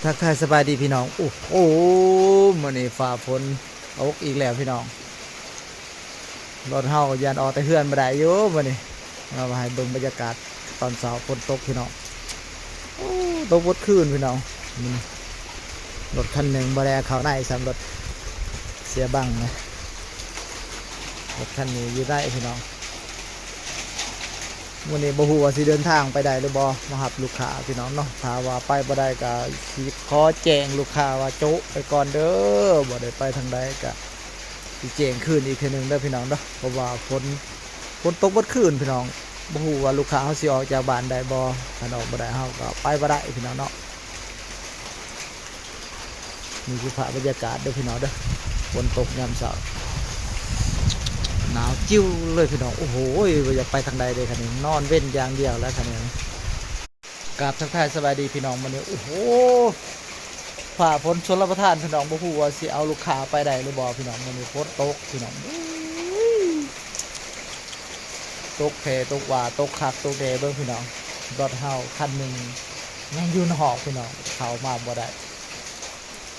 ທັກທາຍສະບາຍດີພີ່ນ້ອງ. ໂອ້ໂຫ ມື້ນີ້ຟ້າຝົນຕົກອີກແລ້ວພີ່ນ້ອງ. ລົດເຮົາຢ້ານອອກແຕ່ເຮືອນບໍ່ໄດ້ຢູ່ມື້ນີ້. ເອົາມາໃຫ້ເບິ່ງບັນຍາກາດຕອນເຊົ້າ ຝົນຕົກພີ່ນ້ອງ. ໂອ້ ຕົກເບິດຄືນພີ່ນ້ອງ. ອືມ ລົດຄັນໜຶ່ງບໍ່ໄດ້ເຂົ້າໃນຊ້ຳ ລົດເສຍບັ້ງນະ. ລົດຄັນນີ້ຢູ່ໃນພີ່ນ້ອງ. ມື້ນີ້ບໍ່ຮູ້ວ່າຊິເດີນທາງໄປໄດ້ຫຼືບໍ່ ມາຮັບລູກຄ້າພີ່ນ້ອງເນາະ. ຖ້າວ່າໄປບໍ່ໄດ້ກໍຊິຂໍແຈ້ງລູກຄ້າວ່າໂຈະໄປກ່ອນເດີ ບໍ່ໄດ້ໄປທາງໃດ. ກໍຊິແຈ້ງຄືນອີກເທື່ອໜຶ່ງເດີພີ່ນ້ອງເດີ ເພາະວ່າຝົນ ຝົນຕົກເບິດຄືນພີ່ນ້ອງ. ບໍ່ຮູ້ວ່າລູກຄ້າເຮົາຊິອອກຈາກບ້ານໄດ້ບໍ່. ຄັນອອກບໍ່ໄດ້ເຮົາກໍໄປບໍ່ໄດ້ພີ່ນ້ອງເນາະ. ນີ້ຄືພາບບັນຍາກາດເດີພີ່ນ້ອງເດີ ຝົນຕົກຍາມເຊົ້າ ໜາວຈິ້ວເລີຍພີ່ນ້ອງ. ໂອ້ໂຫ ບໍ່ຢາກໄປທາງໃດເລີຍຄັນນີ້ ນອນເວັນຢ່າງດຽວແລ້ວຄັນນີ້. ກາບທັກທາຍສະບາຍດີພີ່ນ້ອງ. ມື້ນີ້ ໂອ້ໂຫ ຟ້າຝົນຊົນລະປະທານພີ່ນ້ອງ. ບໍ່ຮູ້ວ່າຊິເອົາລູກຄ້າໄປໄດ້ຫຼືບໍ່ພີ່ນ້ອງ. ມື້ນີ້ຝົນຕົກພີ່ນ້ອງ ໂອ້ຍ ຕົກແຜ່ຕົກຫວ່າ ຕົກຄັກຕົກແນ່. ເບິ່ງພີ່ນ້ອງ ລົດເຮົາຄັນໜຶ່ງຍັງຢູ່ນອກພີ່ນ້ອງ ເຂົ້າມາບໍ່ໄດ້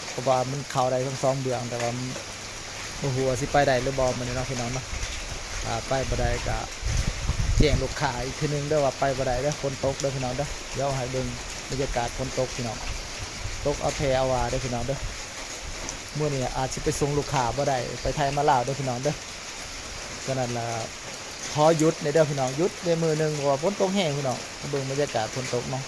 ເພາະວ່າມັນເຂົ້າໄດ້ທັງສອງເບື້ອງ ແຕ່ວ່າບໍ່ຮູ້ວ່າຊິໄປໄດ້ຫຼືບໍ່ມື້ນີ້ເນາະພີ່ນ້ອງເນາະ. ຖ້າໄປບໍ່ໄດ້ກໍແຈ້ງລູກຄ້າອີກເທື່ອໜຶ່ງເດີວ່າໄປບໍ່ໄດ້ເດີ ຝົນຕົກເດີພີ່ນ້ອງເດີ. ດຽວໃຫ້ເບິ່ງບັນຍາກາດຝົນຕົກພີ່ນ້ອງ ຕົກເອົາແຜ່ເອົາຫວ່າເດີພີ່ນ້ອງເດີ. ມື້ນີ້ອາດຊິໄປສົ່ງລູກຄ້າບໍ່ໄດ້ ໄປໄທມາລາວເດີພີ່ນ້ອງເດີ. ສະນັ້ນລະ ຂໍຢຸດແດ່ເດີພີ່ນ້ອງ ຢຸດໄດ້ມື້ໜຶ່ງ ເພາະວ່າຝົນຕົກແຮງພີ່ນ້ອງ. ມາເບິ່ງບັນຍາກາດຝົນຕົກເນາະ.